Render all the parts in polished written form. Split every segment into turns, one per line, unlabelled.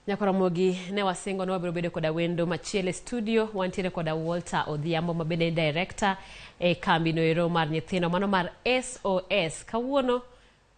Nyakoromogi ne wasingo ni wabiro bedo koda wendo machielo e studio. Wantiere koda Walter Odhiambo ma bende en director e kambi no ero mar nyithindo mano mar SOS. Kawuono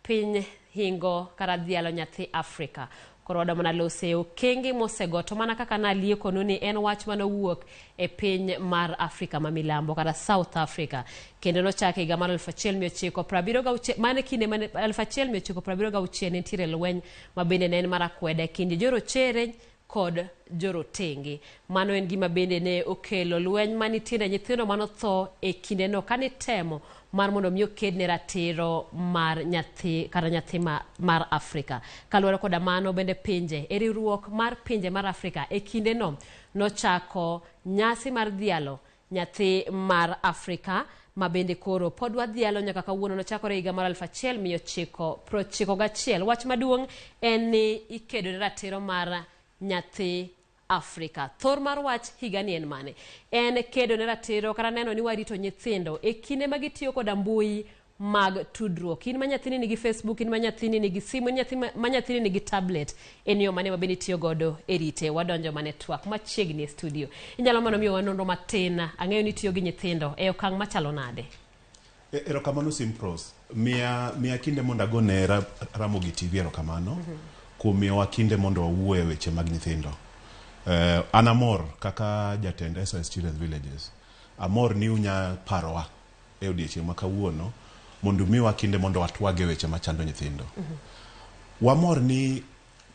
piny hingo kata dhialo nyathi Afrika. Koro wadwa mana lose e okenge mosego to mana kaka naliekonu ni en wach manowuok e piny mar Afrika ma milambo kata South Africa kendo nochake higa mar 1976 mane kinde mane 1976 nitiere lweny ma bende ne en mar akweda e kind jorochere kod jorotenge. Mano en gima bende ne okelo lweny manitie ne nyithindo manotho e kindeno kane itemo mar mondo mi oked ne ratiro mar nyathi kata nyathi ma, mar Afrika. Kaluwore koda mano bende pinje e riwruok mar pinje mar Afrika e kindeno nochako nyasi mar dhialo nyathi mar Afrika ma bende koro pod wadhialo nyaka kawuono nochakore higa mar 1991. Wach maduong' en ni ikedo ne ratiro mar nyathi Afrika. Thor mar wach higani en mane? En kedo ne ratiro kata neno ni warito nyithindo e kinde ma gitiyo koda mbui mag tudruok. In ma nyathini nigi Facebook, in ma nyathini nigi simu, in nyathi ma nyathini nigi tablet, en yo mane ma bende itiyo godo e rite? Wadonjo mane twak machiegni e studio. Inyalo mana miyowa nonro matin, ang'eyo ni itiyo gi nyithindo e okang' machalo nade?
Erokamano Simpros. Miya kinde mondo agone Ramogi TV erokamano kuom miyowa kinde mondo wawuo e weche mag nyithindo. An amor kaka jatend SOS Children's Villages. Amor ni unya parowa e odiechieng' ma kawuono mondo umiwa kinde mondo watwag e weche machando nyithindo. Wamor ni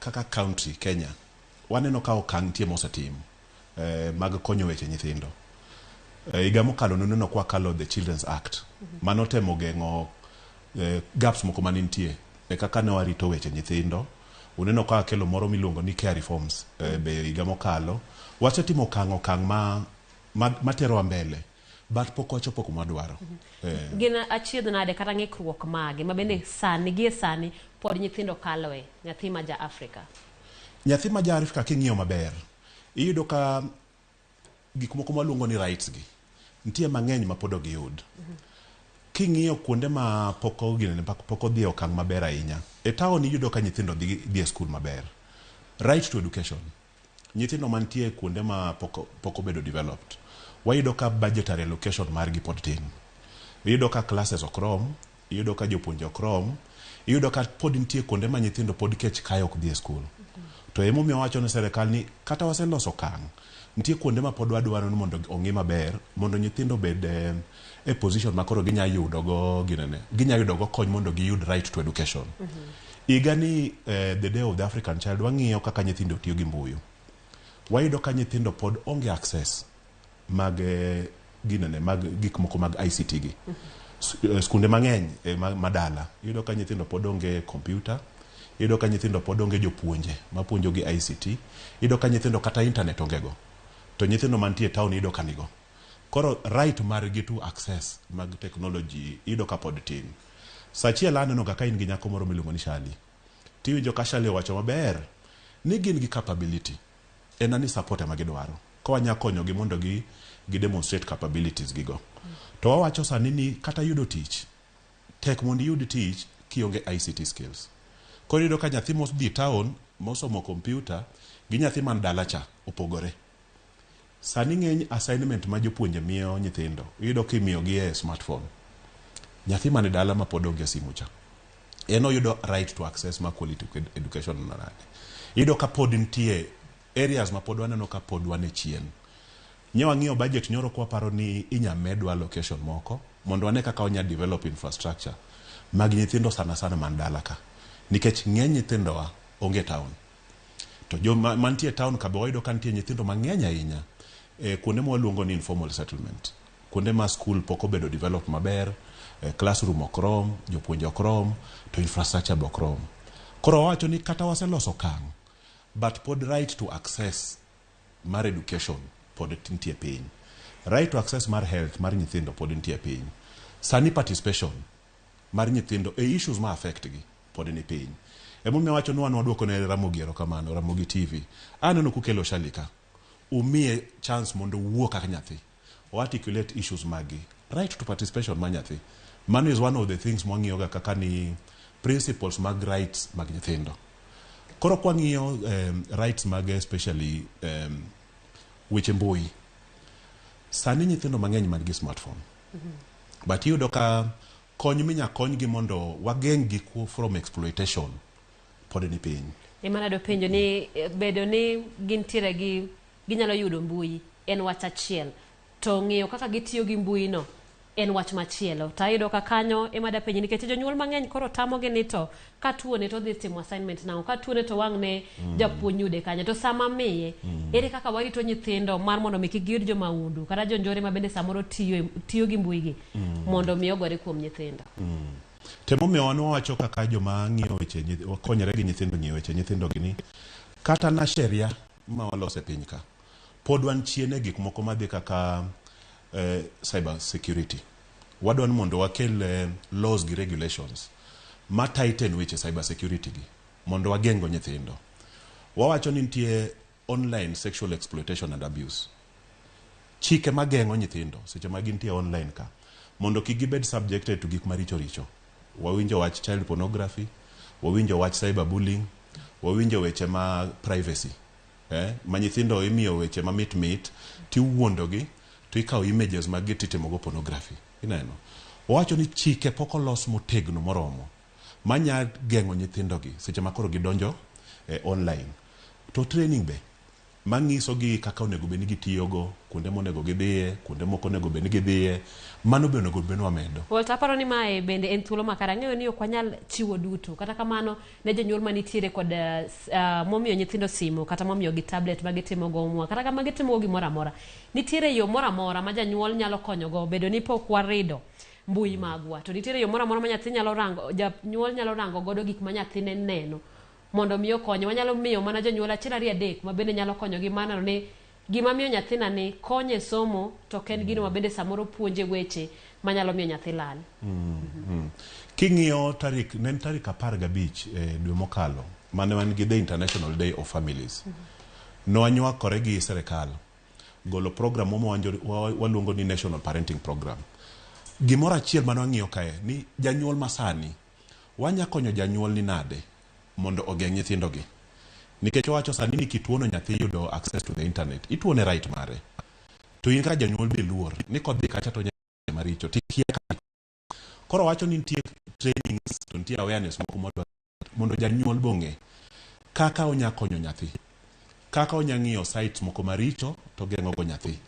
kaka county Kenya waneno ka okang' nitie mosetim mag konyo weche nyithindo. Higa mokalo nuneno kwakalo the Children's Act manotemo geng'o gaps moko mane nitie e kaka ne warito weche nyithindo. Uneno ka wakelo moro miluongo ni care reforms be higa mokalo. Wasetimo okang' okang' ma materowa mbele but pok wachopo kuma wadwaro.
Gin achiedh nade kata ng'ikruok mage ma bende sani gie sani pod nyithindo kaloe nyathi ma ja Afrika?
Nyathi ma ja Afrika king'iyo maber, iyudo ka gik moko mwaluongo ni rights gi nitie mang'eny ma pod ok giyud. King'iyo kuonde ma pok oginene pok odhi e okang' maber ahinya, e town iyudo ka nyithindo dhi e skul maber. Right to education. Nyithindo mantie kuonde ma pok obedo developed, wayudo ka budgetary allocation margi pod tin. Iyudo ka classes ok rom, iyudo ka jopuonje ok rom, iyudo ka pod nitie kuonde ma nyithindo pod kech kayo ok dhi e skul. To emomiyo wawacho ne serikal ni kata waseloso okang', nitie kuonde ma pod wadwaro ni mondo ong'i maber mondo nyithindo obed e position ma koro ginya yudo go ginene, ginya yudo go kony mondo giyud right to education. Higa ni the day of the African child wang'iyo kaka nyithindo tiyo gi mbui. Wayudo ka nyithindo pod onge access mag ginene mag gik moko mag ICT gi. Skunde mang'eny madala iyudo ka nyithindo pod onge computer, iyudo ka nyithindo pod onge jopuonje mapuonjo gi ICT, iyudo ka nyithindo kata internet onge go. To nyithindo mantie e town iyudo ka nigo. Koro right margi to access mag technology iyudo ka pod tin. Sachiel aneno ga ka in gi nyako moro miluongo ni Shali. Tiwinjo ka Shali owacho maber ni gin gi capability. En ani support ema gidwaro. Ka wanya konyogi mondo gi demonstrate capabilities gigo. To wawacho sani ni kata yudo tich, tek mondo iyud tich kionge ICT skills. Koro iyudo ka nyathi modhi town mosomo computer gi nyathi man dala cha opogore. Sani ng'eny assignment ma jopuonje miyo nyithindo iyudo kimiyo gi e smartphone. Nyathi man e dala ma pod onge simu cha, en oyudo right to access ma quality education nade. Iyudo ka pod nitie areas ma pod waneno ka pod wan e chien. Nye wang'iyo budget nyoro kwaparo ni inya medwa allocation moko mondo wane kaka wanya develop infrastructure mag nyithindo sana sana man dala ka. Nikech ng'eny nyithindowa onge town. To joma mantie e town ka be wayudo ka nitie nyithindo mang'eny ahinya e kuonde ma waluongo ni informal settlement. Kuonde ma school pok obedo developed maber, classroom ok rom, jopuonje ok rom, to infrastructure be ok rom. Koro wawacho ni kata waseloso okang', but pod right to access mar education pod nitie piny. Right to access mar health mar nyithindo pod nitie piny. Sani participation mar nyithindo e issues ma affect gi pod ni piny. Emomiyo awacho ni wan waduoko ne Ramogi erokamano, Ramogi TV. Aneno kukelo Shali ka. Umiye chance mondo owuo kaka nyathi. O articulate issues mag gi. Right to participation mar nyathi. Mano is one of the things mwang'iyo ga kaka ni principles mag rights mag nyithindo. Koro kwang'iyo rights mag especially weche mbui, sani nyithindo mang'eny man gi smartphone, but iyudo ka kony minya konygi mondo wageng' gi from exploitation pod ni piny.
Ema nadwa penjo ni bedo ni gintiere gi ginyalo yudo mbui en wach achiel, to ng'iyo kaka gitiyo gi mbui no en wach machielo. To ayudo ka kanyo ema dapenji nikech jonyuol mang'eny koro tamogi ni to ka tuone to dhi timo assignment nang'o, ka tuone to wang' ne japuonj yude kanyo. To sama miye, ere kaka warito nyithindo mar mondo mi kik giyud jomaundu kata jonjore ma bende samoro tiyo gi mbui gi mondo mi ogore kuom nyithindo?
Temomiyo wan wawacho kaka joma ng'iyo weche konyore gi nyithindo ng'iyo weche nyithindo gi ni kata na sheria ma waloso e piny ka pod wan chien e gik moko madhi kaka cyber security. Wadwa ni mondo wakel laws gi regulations ma tighten weche cyber security gi mondo wageng' go nyithindo. Wawacho ni nitie online sexual exploitation and abuse. Chike mageng'o nyithindo seche ma gintie online ka mondo kik gibed subjected to gik maricho richo. Wawinjo wach child pornography, wawinjo wach cyber bullying, wawinjo weche ma privacy. Ma nyithindo imiyo weche mamit mit tiwuondogi to ikawo images mag gi titimogo pornography. Ineno? Wawacho ni chike pok olos motegno moromo manya geng'o nyithindogi seche ma koro gidonjo online. To training be manyiso gi kaka onego bed ni gitiyogo, kuonde monego gidhiye, kuonde mok onego bed ni gidhiye, mano be onego bed ni wamedo.
Walter, aparo ni mae bende en thuolo makare. Ang'eyo ni ok wanyal chiwo duto. Kata kamano, ne jonyuol manitiere kod momiyo nyithindo simu kata momiyo gi tablet ma gitimo go homework, kata kama gitimo go gimoro amora. Nitiere yo moro amora ma janyuol nyalo konyogo bedo ni pok warido mbui magwa. To nitiere yo moro amora ma nyathi nyalo rango, janyuol nyalo rango godo gik ma nyathine neno mondo mi okonye. Wanyalo miyo mana jonyuol achiel ariyo adek ma bende nyalo konyogi mar neno ni gima miyo nyathina ni konye somo to ok en gino ma bende samoro puonje weche manyalo miyo nyathi lal.
King'iyo tarik, ne en tarik 15 dwe mokalo, mane wan gi the International Day of Families. Nwanywakore gi sirikal golo program mo waluongo ni National Parenting Program. Gimoro achiel mane wang'iyo kae ni janyuol masani wanya konyo janyuol ni nade mondo ogeng' nyithindogi. Nikech wawacho sani ni kituono nyathi yudo access to the internet, ituone right mare. To in kaka janyuol be luor ni kodhi kacha to maricho tikia kaka. Koro wacho ni nitie trainings to nitie awareness moko mwadwa mondo janyuol be ong'e kaka onya konyo nyathi, kaka onya ng'iyo sites moko maricho to geng'o go nyathi,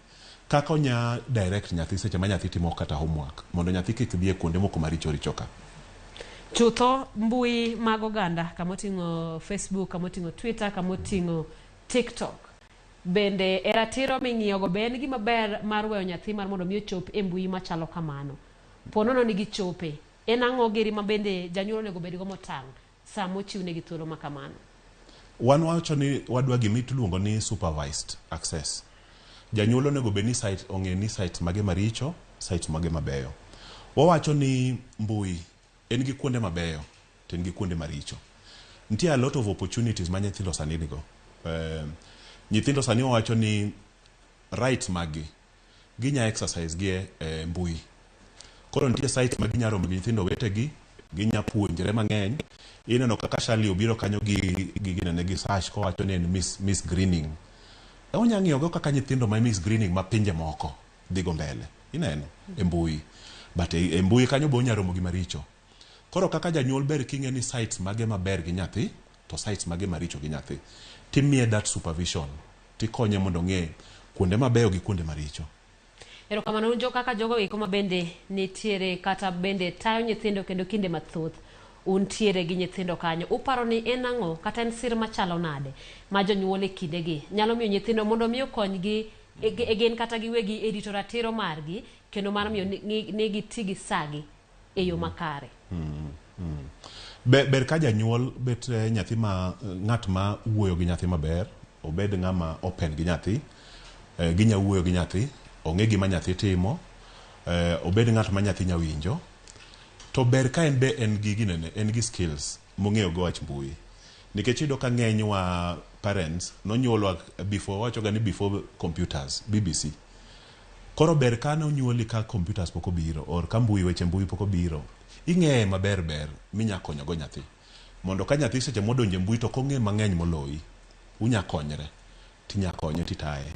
kaka onya direct nyathi seche ma nyathi timo kata homework mondo nyathi kik dhi e kuonde moko maricho richo ka.
Chutho mbui mag oganda kamoting'o Facebook, kamoting'o Twitter, kamoting'o TikTok. Bende e ratiro ming'iyogo be en gima ber mar weyo nyathi mar mondo mi ochop e mbui machalo kamano. Po nono ni gichope, en ang'o giri ma bende janyuol onego bedgo motang' sama ochiwnegi thuolo ma kamano?
Wan wacho ni wadwa gima iluongo ni supervised access. Janyuol onego bed ni site ong'e ni sites mage maricho, sites mage mabeyo. Wawacho ni mbui en gi kuonde mabeyo to en gi kuonde maricho. Nitie a lot of opportunities ma nyithindo sani nigo. Nyithindo sani wawacho ni rights mag gi ginya exercise gi e mbui. Koro nitie sites ma ginya romo gi nyithindo wetegi, ginya puonjre mang'eny. Ineno kaka Shirley obiro kanyo gi ginene gi sash kowacho ni en Miss Greening. Onya ng'iyo go kaka nyithindo ma Miss Greening ma pinje moko dhi go mbele. Ineno e mbui. But e mbui kanyo be onya romo gi maricho. Koro kaka janyuol ber king'e ni sites mage maber gi nyathi to sites mage maricho gi nyathi. Timiye that supervision. Tikonye mondo ong'e kuonde mabeyo gi kuonde maricho.
Erokamano un jo kaka jogo eko ma bende nitiere kata bende tayo nyithindo kendo kinde mathoth untiere gi nyithindo kanyo. Uparo ni en ang'o kata en sir machalo nade ma jonyuol e kindegi nyalo miyo nyithindo mondo mi okonygi e gin kata giwegi e rito ratiro margi kendo mar miyo ni giti gi sagi e yo makare.
Ber ka janyuol bet nyathi ma ng'at ma wuoyo gi nyathi maber, obed ng'ama open gi nyathi, ginya wuoyo gi nyathi, ong'e gima nyathi timo, obed ng'at ma nyathi nya winjo. To ber ka en be en gi ginene, en gi skills mong'eyo go wach mbui. Nikech iyudo ka ng'enywa parents nonyuolwa before, wawacho ga ni before computers, BBC. Koro ber ka nonyuoli ka computers pok obiro or ka mbui weche mbui pok obiro, ing'eye maber ber minya konyo go nyathi. Mondo ka nyathi seche modonjo e mbui to ok ong'e mang'eny moloyi. Unya konyre. Tinya konye titaye.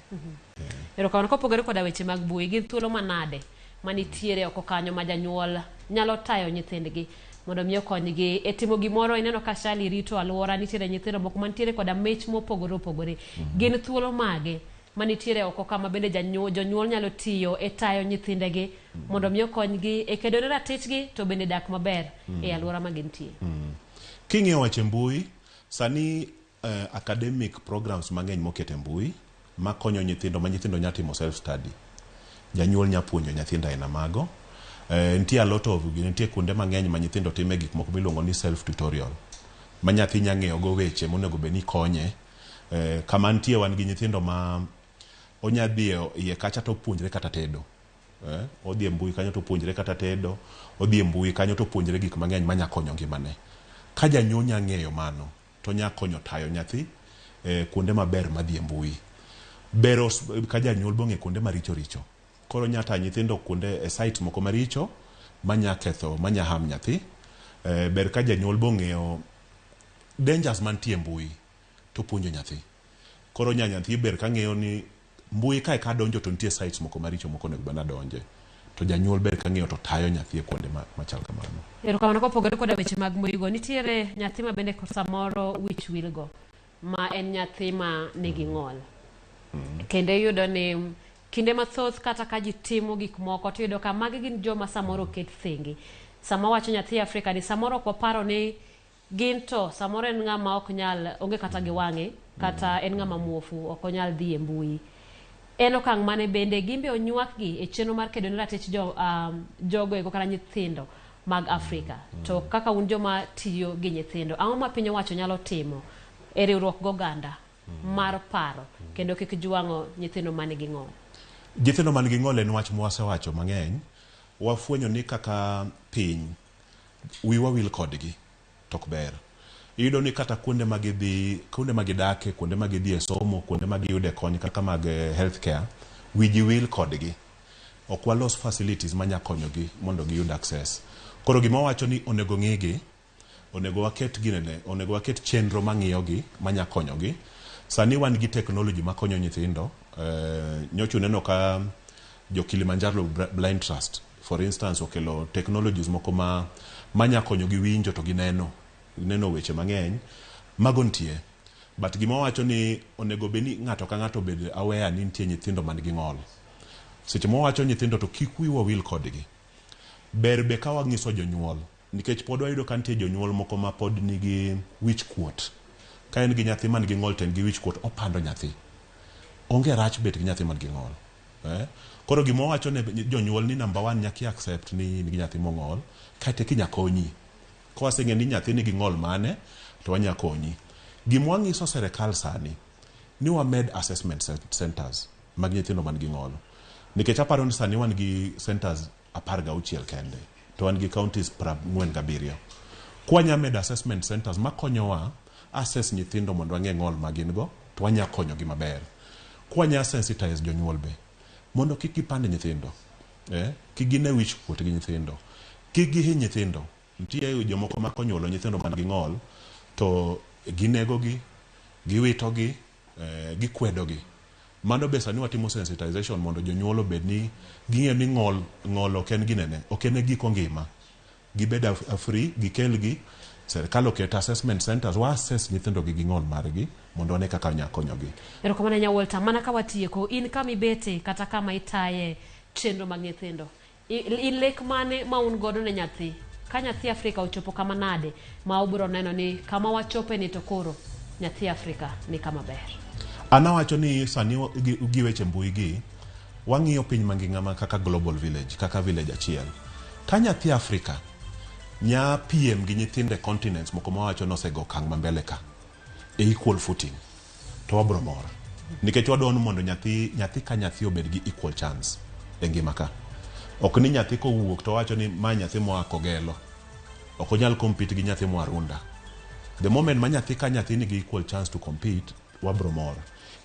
Erokamano. Kopogore koda weche mag mbui, gin thuolo manade manitiere oko kanyo ma janyuol nyalo tayo nyithindgi mondo mi okonygi e timo gimoro? Ineno ka Shali rito aluora, nitiere nyithindo moko mantiere koda mich mopogore opogore. Gin thuolo mage manitiere oko kama bende jonyuol nyalo tiyo e tayo nyithindegi mondo mi okonygi e kedo ne ratichgi to bende dak maber e aluora ma gintie?
King'iyo weche mbui, sani academic programs mang'eny moket e mbui makonyo nyithindo ma nyithindo nya timo self study. Janyuol nya puonjo nyithindo aina mago. Nitie a lot of nitie kuonde mang'eny ma nyithindo time gik moko miluongo ni self tutorial ma nyathi nya ng'eyo go weche monego bed ni konye. Kama nitie wan gi nyithindo ma onya dhi e iye kacha to opuonjre kata tedo. Odhi e mbui kanyo to opuonjre kata tedo, odhi e mbui kanyo to opuonjre gik mang'eny manya konyo ngimane. Ka janyuol nya ng'eyo mano, to nya konyo tayo nyathi kuonde maber madhi e mbui. Ber ka janyuol bong'e kuonde maricho richo. Koro onya tayo nyithindo kuonde e sites moko maricho manya ketho, manya harm nyathi. Ber ka janyuol bong'eyo dangers mantie e mbui to puonjo nyathi. Koro nya nyathi ber ka ng'eyo ni mbui kae kadonjo to nitie sites moko maricho mok onego bed ni adonje. To janyuol ber ka ng'eyo to tayo nyathi e kuonde machal kamano.
Erokamano. Kopogore koda weche mag mbuigo, nitiere nyathi ma bende samoro wich wilgo ma en nyathi ma nigi ng'ol. Kendo iyudo ni kinde mathoth kata ka ji timo gik moko to iyudo ka magi gin joma samoro oket thenge. Sama wacho nyathi Afrika ni samoro ok waparo ni gin to samoro en ng'ama ok nyal onge kata gi wang'e kata en ng'ama muofu ok onyal dhi e mbui. En okang' mane bende gimbe onywakgi e chenro mar kedo ne ratich jogo eko kata nyithindo mag Afrika? To kaka un joma tiyo gi nyithindo, ang'o ma piny owacho nyalo timo e riwruok goganda mar paro kendo kik jwang'o nyithindo manigi ng'ol?
Nyithindo man gi ng'ol en wach mwasewacho mang'eny. Wafwenyo ni kaka piny wiwa wil kodgi to ok ber. Iyudo ni kata kuonde ma gidhi, kuonde ma gidake, kuonde ma gidhi e somo, kuonde ma giyude kony kaka mag health care, wi ji wil kodgi. Ok walos facilities manya konyogi mondo giyud access. Koro gima wawacho ni onego ng'igi, onego waket ginene, onego waket chenro mang'iyogi, manya konyogi. Sani wan gi technology makonyo nyithindo. Nyocha uneno ka jo Kilimanjaro Blind Trust, for instance, okelo technologies moko ma manya konyogi winjo to gi neno, neno weche mang'eny. Mago nitie. But gima wawacho ni onego bed ni ng'ato ka ng'ato obed aware ni nitie nyithindo man gi ng'ol. Seche ma wawacho nyithindo to kik wiwa wil kodgi. Ber be ka wang'iso jonyuol, nikech pod wayudo ka nitie jonyuol moko ma pod nigi wich kuot. Ka en gi nyathi man gi ng'ol to en gi wich kuot, opando nyathi. Onge rach bet gi nyathi man gi ng'ol. Koro gima wawacho ne jonyuol ni number one nyaka i accept ni in gi nyathi mong'ol, kaeto eka inya konyi. Ka waseng'eyo ni nyathi nigi ng'ol mane, to wanya konyi. Gima wang'iso serikal sani, ni wamed assessment centers mag nyithindo man gi ng'ol. Nikech aparo ni sani wan gi centers 16 kende, to wan gi counties 47. Kwanya medo assessment centers makonyowa assess nyithindo mondo wang'e ng'ol ma gin go, to wanya konyogi maber. Kwanya sensitize jonyuol be, mondo kik gipand nyithindo, kik gine wich kuot gi nyithindo, kik gihiny nyithindo. Nitie jomoko ma konyuolo nyithindo man gi ng'ol, to ginegogi, giwitogi, gikwedogi. Mano be sani watimo sensitization mondo jonyuol obed ni ging'eyo ni ng'ol ok en ginene, ok en e giko ngima. Gibed free, gikelgi, serikal oket assessment centers, wa assess nyithindo gi gi ng'ol margi mondo wane kaka wanya konyogi.
Erokamano ahinya Walter, mana ka watieko, in kama ibete kata kama itaye chenro mag nyithindo, in lek mane ma un godo ne nyathi? Ka nyathi Afrika ochopo kama nade ma ubiro neno ni kama wachope ni to koro nyathi Afrika ni kama ber?
An awacho ni sani gi weche mbui gi, wang'iyo piny mangima kaka global village, kaka village achiel. Ka nyathi Afrika nya piem gi nyithindo e continents moko mawacho ni osego okang' ma mbele ka, e equal footing, to wabro mor. Nikech wadwa ni mondo nyathi ka nyathi obed gi equal chance e ngima ka. Ok ni nyathi kowuok to wacho ni ma nyathi moa Kogelo. Ok onyal compete gi nyathi moa Runda. The moment ma nyathi ka nyathi nigi equal chance to compete, wabro mor.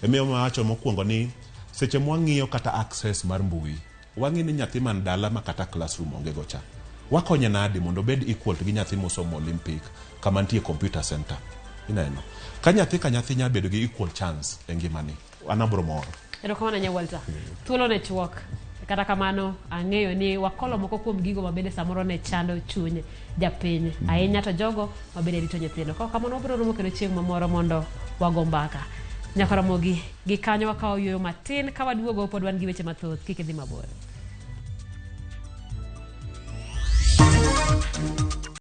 Emiyo wawacho mokwongo ni seche mwang'iyo kata access mar mbui, wang'i ni nyathi man dala ma kata classroom onge go cha. Wakonye nade mondo obed equal to gi nyathi mosomo Olympic kama nitie computer center. Ineno? Ka nyathi ka nyathi nyalo bedo gi equal chance e ngimane, an abro mor.
Erokamano ahinya Walter. Thuolo ne chuok. Kata kamano ang'eyo ni wakolo moko kuom gigo mabende samoro ne chando chuny japiny ahinya to jogo mabende rito nyithindo. Kok kamano wabiro romo kendo chieng' mamoro mondo wago mbaka. Nyaka Ramogi gi kanyo wakawo yueyo matin ka waduogo pod wan gi weche mathoth kik idhi mabor.